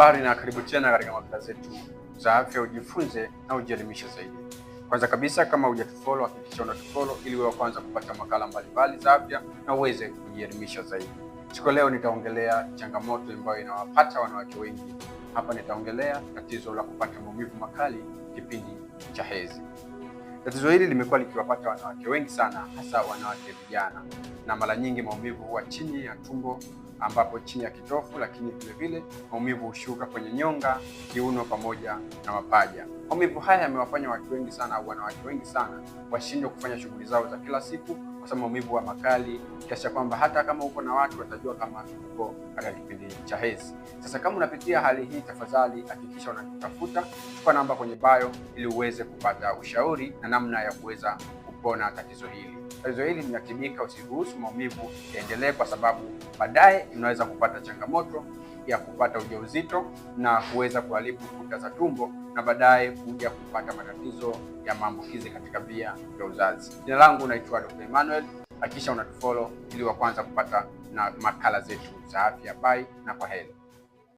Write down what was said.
Habari na karibu tena katika makala zetu za afya, ujifunze na ujielimishe zaidi. Kwanza kabisa, kama hujatufollow hakikisha unatufollow ili uwe wa kwanza kupata makala mbalimbali za afya na uweze kujielimisha zaidi. Siku leo nitaongelea changamoto ambayo inawapata wanawake wengi. Hapa nitaongelea tatizo la kupata maumivu makali kipindi cha hedhi. Tatizo hili limekuwa likiwapata wanawake wengi sana, hasa wanawake vijana, na mara nyingi maumivu huwa chini ya tumbo ambapo chini ya kitofu, lakini vile vile maumivu hushuka kwenye nyonga, kiuno pamoja na mapaja. Maumivu haya yamewafanya watu wengi sana au wanawake wengi sana washindwe kufanya shughuli zao za kila siku kwa sababu maumivu wa makali kiasi kwamba hata kama uko na watu watajua kama uko katika kipindi cha hedhi. Sasa kama unapitia hali hii, tafadhali hakikisha unatutafuta, chukua namba kwenye bio ili uweze kupata ushauri na namna ya kuweza kupona tatizo hili. Tatizo hili linatibika, usiruhusu maumivu yaendelee, kwa sababu baadaye unaweza kupata changamoto ya kupata ujauzito na kuweza kuharibu kuta za tumbo na baadaye kuja kupata matatizo ya maambukizi katika via vya uzazi. Jina langu naitwa Dr. Emmanuel. Hakikisha unatufollow ili wa kwanza kupata na makala zetu za afya. Bye na kwa heri.